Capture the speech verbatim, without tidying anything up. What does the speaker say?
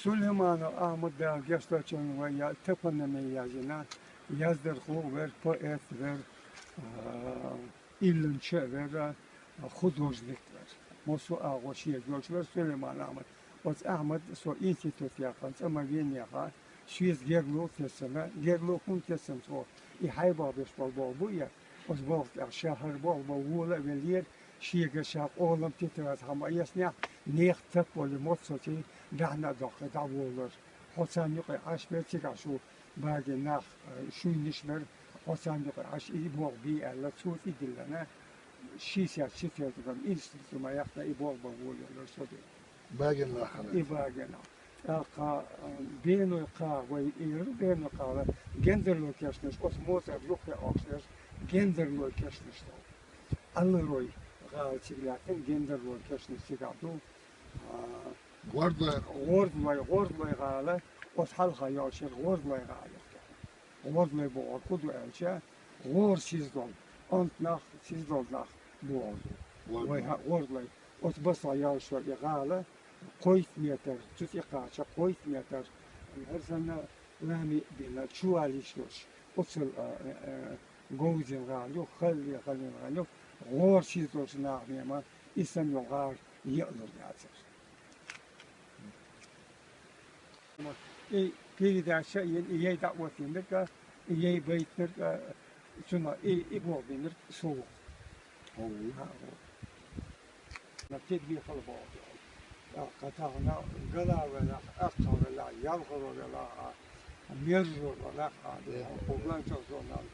Сулейманов Ахьмад, Дала гешт долчун вай, я топонимия язйина, яздархо вар, поэт вар, а, илланча вар, а, художник вар. Массо а агӀо шийга йолаш вар Сулейман Ахьмад. Оцу Ахьмада со институт яьккхина, цӀа ма веъна яха, шеца гергарло тесна, гергарло хӀунда тесна цо, и хьайбах беш болу болх бу и, оцу болх тӀехь ша хӀара болх бан вола а веллера, шега ша къолам тетарца хьама а эцнехь, нехан тапволу моццалц даьхьна а доккхий дӀаволалура. Хьо царна юкъе Ӏаш бара, цигахь шу багина нах, э, шуьйнаш бара, хьо царна юкъе Ӏаш и болх бе аьлла, цо тӀедиллина, шестьдесят четвёртом институт ма яьккхина, и болх бан волалура со бен. Багина нах хьан И ваьлла? Багина. ТӀаккха, э, Беной-Кха вай, и Беной-Кхала гендерло кешнаш, оцу Моцара юххе Ӏаш дерш гендерло кешнаш ду. Алларой гӀала цига лаьттина, гендерло кешнаш цигахь ду. А, ГӀордалой. ГӀордалой, ГӀордалой гӀала, оцу хьалха йолчуьра ГӀордалой гӀала ю. ГӀордалой бохург хӀун ду аьлча, гӀора сиз долу, онда нах, сиз долу нах бохург ду. ГӀордалой. Вай хьа-, ГӀордалой. Оцу басахь йолуш йолу и гӀала кхойтта метр, цу тӀе кхача кхойтта метр, хӀара санна лами а бина, чувал йиш йолуш, оццул, а, а, а, говзина гӀала ю, халле халлин гӀала ю, гӀора сиз долчу нахана ма и санна йолу гӀала еалур яцара. И передача а йина, и яй дӀа а оттийнарг а, и яй байтинарг а, цунах и, и болх бинарг со ву. Хьо ву? ХӀаъ, ву. На тедбихал боху. ТӀаккха тахана гала велахь, аккха велахь, ялхаро велахь а, мержо велахь а, Э. хӀокху ланчо зонал.